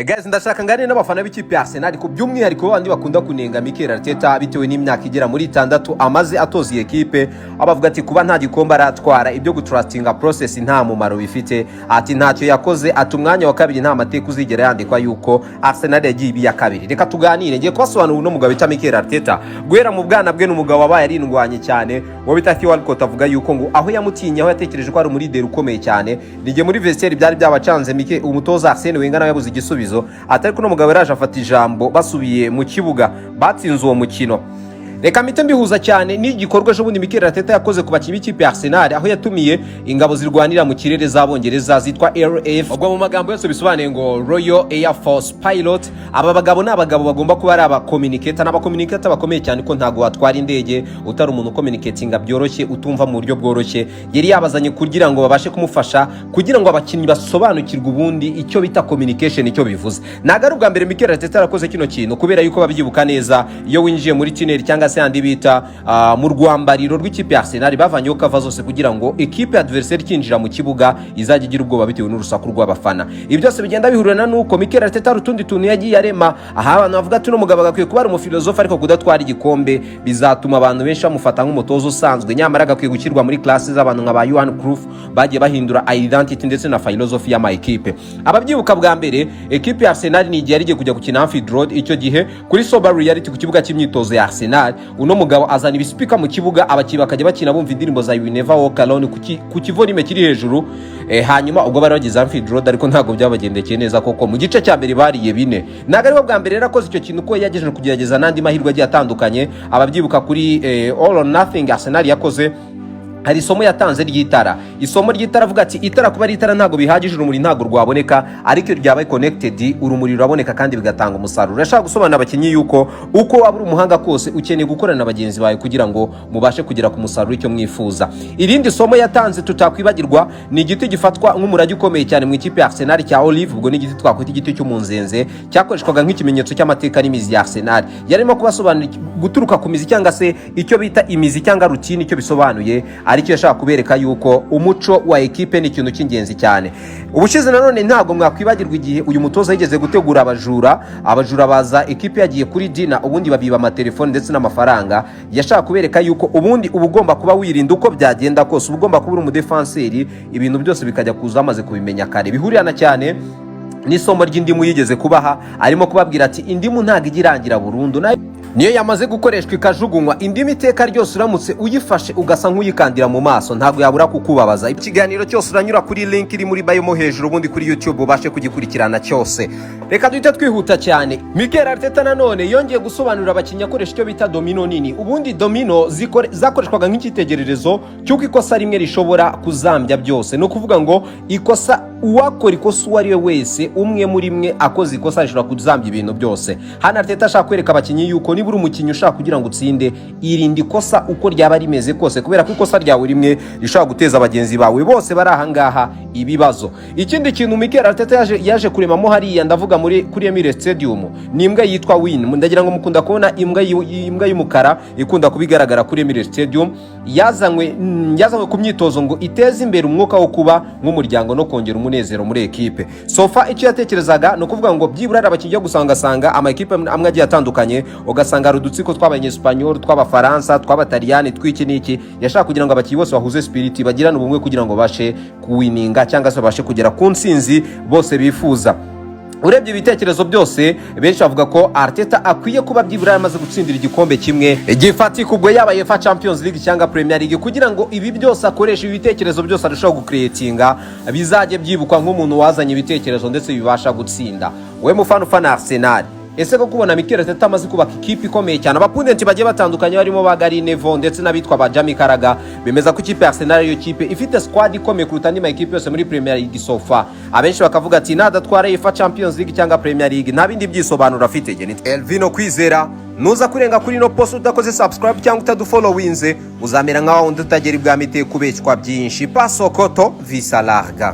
Guys, ndashaka nganire n'abafana b'ikipe ya Arsenal, ku by'umwihariko bandi bakunda kunenga Mikel Arteta bitewe n'imyaka igera muri 6 amaze atoza iyi ekipe, aho bavuga ati kuba nta gikombe aratwara, ibyo gutrustinga process nta mumaro bifite, ati ntacyo yakoze, ati umwanya wa kabiri nta mateka uzigera yandikwa yuko Arsenal yagiye iba iya kabiri. Reka tuganire, ngiye kubasobanurira uno mugabo bita Mikel Arteta. Guhera mu bwana bwe ni umugabo wabaye arindwanye cyane. Uwo bita Theo Walcott avuga yuko ngo aho yamutinye, aho yatekereje ko ari umulideri ukomeye cyane, nijye muri vestiaire byari byabacanze. Mikel, umutoza Arsene Wenger nawe yabuze igisubizo, atari kuno mugabo yaraje afata ijambo, basubiye mu kibuga batsinze uwo mukino. Reka mpite mbihuza cyane n'igikorwa ejo bundi Mikel Arteta yakoze ku bakinnyi b'ikipe ya Arsenal, aho yatumiye ingabo zirwanira mu kirere z'Abongereza zitwa RAF. Ubwo mu magambo yose bisobanuye ngo Royal Air Force Pilot. Aba bagabo ni abagabo bagomba kuba ari abacommunicator, ni abacommunicator bakomeye cyane, ko ntabwo watwara indege utari umuntu ucommunicatinga byoroshye, utumva mu buryo bworoshye. Yari yabazanye kugira ngo babashe kumufasha, kugira ngo abakinnyi basobanukirwe ubundi icyo bita communication, icyo bivuze. Ntabwo ari ubwa mbere Mikel Arteta yarakoze kino kintu, kubera yuko babyibuka neza, iyo winjiye muri tunnel cyangwa se yandi bita mu rwambariro rw'ikipe ya Arsenal, bavanyeho cover zose kugira ngo ekipe adversaire ikinjira mu kibuga izajya igira ubwoba bitewe n'urusaku rw'abafana. Ibi byose bigenda bihurana n'uko Mikel Arteta hari utundi tuntu yagiye arema, aha abantu bavuga ati uno mugabo agakwiye kuba ari umufilozofe, ariko kudatwara igikombe bizatuma abantu benshi bamufata nk'umutoza usanzwe, nyamara agakwiye gushyirwa muri classe z'abantu nka ba Johan Cruyff bagiye bahindura identity ndetse na philosophy y'ama ekipe. Ababyibuka, bwa mbere ekipe ya Arsenal ni igihe yari igiye kujya gukina Anfield Road. Icyo gihe kuri Sober Reality, ku kibuga cy'imyitozo ya Arsenal, uno mugabo azana ibispeaker mu kibuga, abakinnyi bakajya bakina bumva indirimbo za "You Never Walk Alone" ku kivolume kiri hejuru. Hanyuma ubwo bari bageze Anfield Road, ariko ntabwo byabagendekeye neza koko, mu gice cya mbere bariye bine. Ntabwo aribwo bwa mbere rero akoze icyo kintu, ko yagejeje kugerageza n'andi mahirwe agiye atandukanye. Ababyibuka kuri All or Nothing Arsenal yakoze, hari isomo yatanze ry'itara, isomo ry'itara, avuga ati itara kuba ari itara ntabwo bihagije, urumuri ntabwo rwaboneka, ariko iyo ryabaye connected urumuri ruraboneka kandi bigatanga umusaruro. Urashaka gusobanurira abakinnyi yuko uko waba uri umuhanga kose, ukeneye gukorana na bagenzi bawe kugira ngo mubashe kugera ku musaruro icyo mwifuza. Irindi somo yatanze tutakwibagirwa ni igiti gifatwa nk'umurage ukomeye cyane mu ikipe ya Arsenal cya olive. Ubwo ni igiti twakwita igiti cy'umunzenze, cyakoreshwaga nk'ikimenyetso cy'amateka n'imizi ya Arsenal. Yarimo kubasobanurira guturuka ku mizi, cyangwa se icyo bita imizi cyangwa routine, icyo bisobanuye, aricyo yashaka kubereka yuko umuco wa ekipe ni ikintu cy'ingenzi cyane. Ubushize nanone ntabwo mwakwibagirwa igihe uyu mutoza yigeze gutegura abajura, abajura baza ekipe yagiye kuri dinner, ubundi babiba amatelefoni ndetse n'amafaranga. Yashaka kubereka yuko ubundi uba ugomba kuba wirinda uko byagenda kose, uba ugomba kuba uri umudefanseri, ibintu byose bikajya kuza wamaze kubimenya kare. Bihurirana cyane n'isomo ry'indimu yigeze kubaha, arimo kubabwira ati indimu ntabwo ijya irangira burundu, nayo niyo yamaze gukoreshwa ikajugunywa. Indimu iteka ryose uramutse uyifashe ugasa nk'uyikandira mu maso, ntabwo yabura kukubabaza. Ikiganiro cyose uranyura kuri link iri muri bio mo hejuru, ubundi kuri YouTube ubashe kugikurikirana cyose. Reka duhite twihuta cyane. Mikel Arteta nanone yongeye gusobanurira abakinnyi akoresha icyo bita domino nini. Ubundi domino zakoreshwaga nk'icyitegererezo cy'uko ikosa rimwe rishobora kuzambya byose. Ni ukuvuga ngo ikosa, uwakora ikosa uwo ari we wese, umwe muri mwe akoze ikosa rishobora kuzambya ibintu byose. Hano Arteta ashaka kwereka abakinnyi yuko niba uri umukinnyi ushaka kugira ngo utsinde, irinde ikosa uko ryaba rimeze kose, kubera ko ikosa ryawe rimwe rishobora guteza bagenzi bawe bose bari ahangaha ibibazo. Ikindi kintu Mikel Arteta yaje kuremamo hariya, ndavuga muri kuri Emirates Stadium, ni imbwa yitwa Win. Ndagira ngo mukunda kubona imbwa y'umukara ikunda kuba igaragara kuri Emirates Stadium. Yazanywe ku myitozo ngo iteze imbere umwuka wo kuba nk'umuryango no kongera umunezero muri ekipe. So far icyo yatekerezaga ni ukuvuga ngo byibura hari abakinnyi ugasanga amakipe amwe agiye atandukanye, ugasanga hari udutsiko tw'Abanyesipanyol, tw'Abafaransa, tw'Abataliyani, tw'iki n'iki. Yashaka kugira ngo abakinnyi bose bahuze spirit, bagirane ubumwe, kugira ngo babashe kuwininga cyangwa se babashe kugera ku ntsinzi bose bifuza. Urebye ibitekerezo byose, benshi bavuga ko Arteta akwiye kuba byibura yamaze gutsindira igikombe kimwe gifatika, ubwo yaba UEFA Champions League cyangwa Premier League, kugira ngo ibi byose akoresha, ibi bitekerezo byose arushaho gucreatinga, bizajye byibukwa nk'umuntu wazanye ibitekerezo ndetse bibasha gutsinda. We mufana ufana Arsenal, ese ko kubona Mikel Arteta amaze kubaka ikipe ikomeye cyane, abapundit bagiye batandukanye barimo ba Gary Neville ndetse n'abitwa ba Jamie Carragher bemeza ko ikipe ya Arsenal ariyo kipe ifite squad ikomeye kuruta andi ma ekipe yose muri Premier League so far. Abenshi bakavuga ati nadatwara UEFA Champions League cyangwa Premier League, nta bindi byisobanuro afite. Ni Elvino Kwizera. Nuza kurenga kuri ino post udakoze subscribe cyangwa utadufollowinze, uzamera nka wundi utagera ibwami iteka, ubeshywa byinshi. Pasokoto visa larga.